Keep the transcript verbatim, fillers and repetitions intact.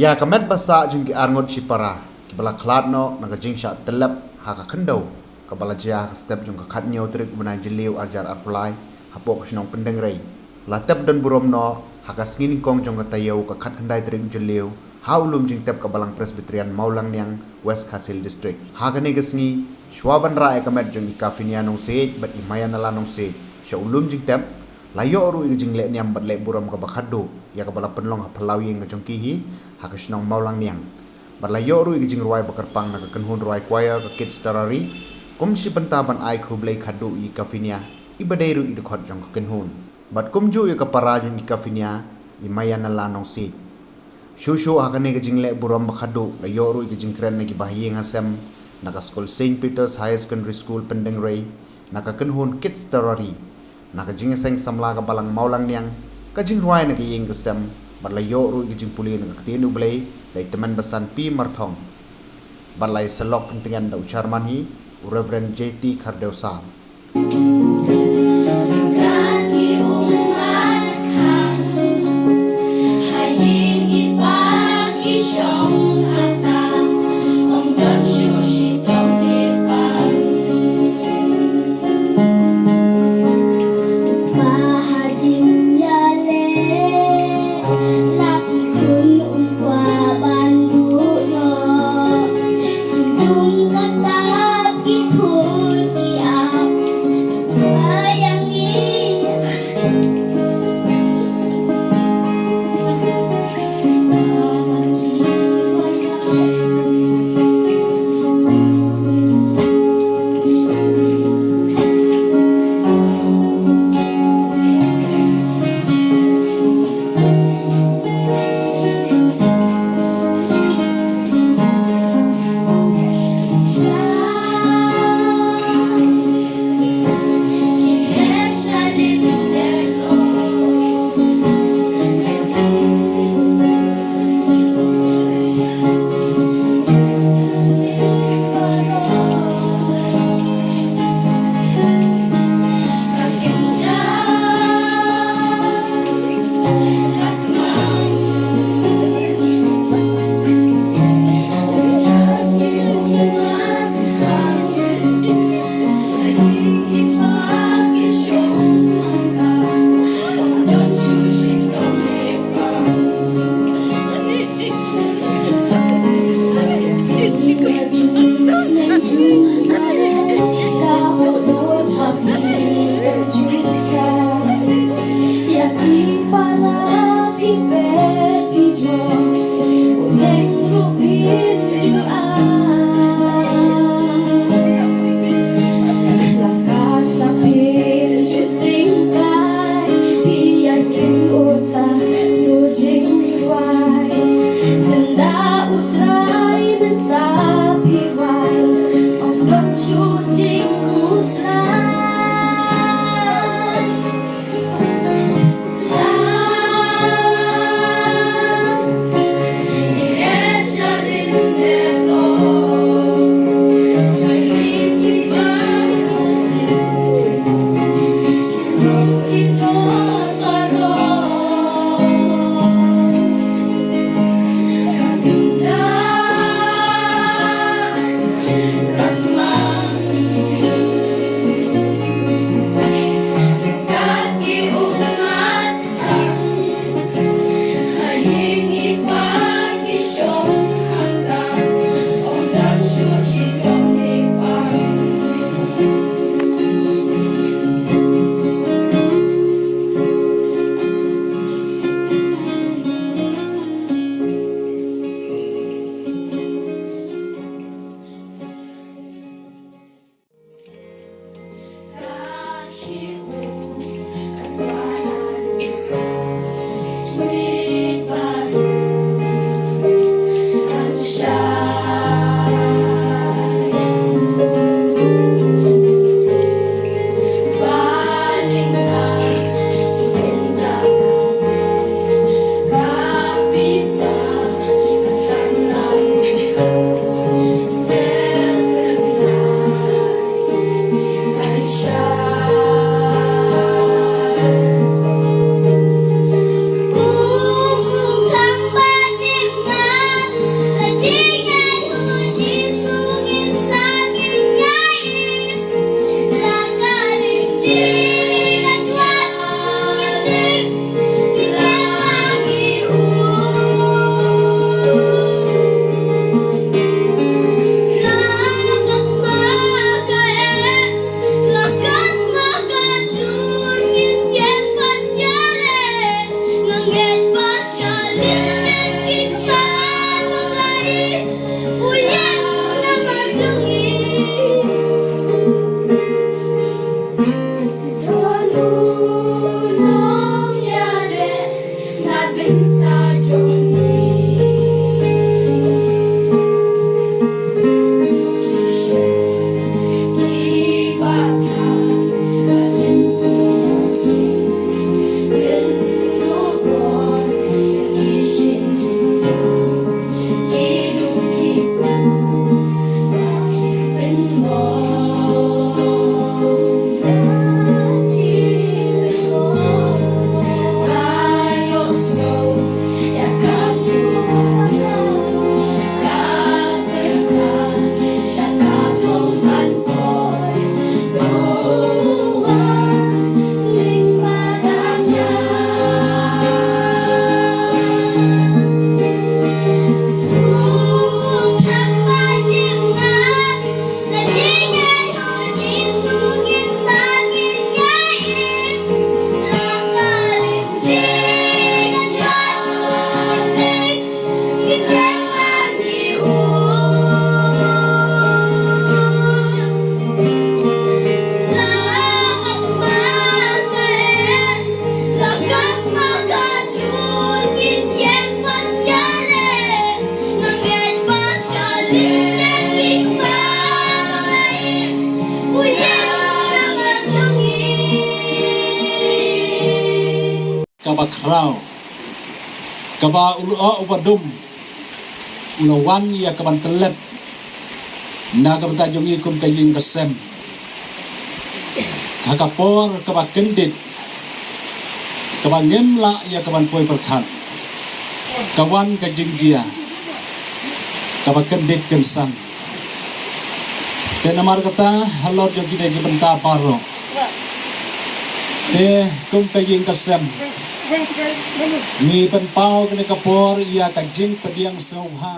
Ïa ka met ba sah jong ki arngut shipara kiba la khlad noh na ka jingshah tyllep ha ka khyndew kaba la jia ha ka step jong ka khathynñiew tarik u bnai Jylliew arhajar arphew lai hapoh ka shnong Pyndengrei la tep don burom noh ha ka sngi nyngkong jong ka taïew ka khatkhyndai tarik u Jylliew ha u lum jingtep ka Balang Presbyterian Mawlangniang, West Khasi Hills District. Ha kane ka sngi, shuwa ban rah ïa ka met jong i Kafinia Nongsiej bad i Mayanala Nongsiej sha u lum jingtep, la ïoh ruh ïa ka jingleh niam bad leh burom kaba khatduh ïa kaba la pynlong ha phyllaw ïing ka jong ki hi ha ka shnong Mawlangniang. Bad la ïoh ruh ïa ka jingrwai ba kyrpang na ka kynhun rwai choir ka Kids Terrari kum shi bynta ban ai khublei khatduh ïa i Kafinia iba dei ruh i dkhot jong ka kynhun. Bad kumjuh ïa ka para jong i Kafinia, i Mayanala Nongsiej. Shuh shuh ha kane ka jingleh burom ba khatduh la ïoh ruh ïa ka jingkren na ki bahaïing hasem na ka skul Saint Peter's Higher Secondary School Pyndengrei, na ka kynhun Kids Terrari, na ka jingïaseng samla ka Balang Mawlangniang, ka jingrwai na ka ïing ka sem, bad la ïoh ruh ïa ka jingpule na ka ktien U Blei da i Tymmen Basan P Marthong. Bad la ïasyllok kyntngen da u chairman hi, u Reverend J T Khardewsar. Kaba khraw, kaba u lyoh uba dum u la wan ïa kaban tyllep na ka bynta jong ngi kum ka ïing ka sem, ha ka por kaba kyndit, kaba ngim lah ïa kaban poi pyrkhat, ka wan ka jingjia kaba kyndit kynsan. Te namar kata, halor jong kine ki bynta baroh, te kum ka ïing ka sem, ngi pynpaw kane ka por ïa ka jingpdiang sngewbha.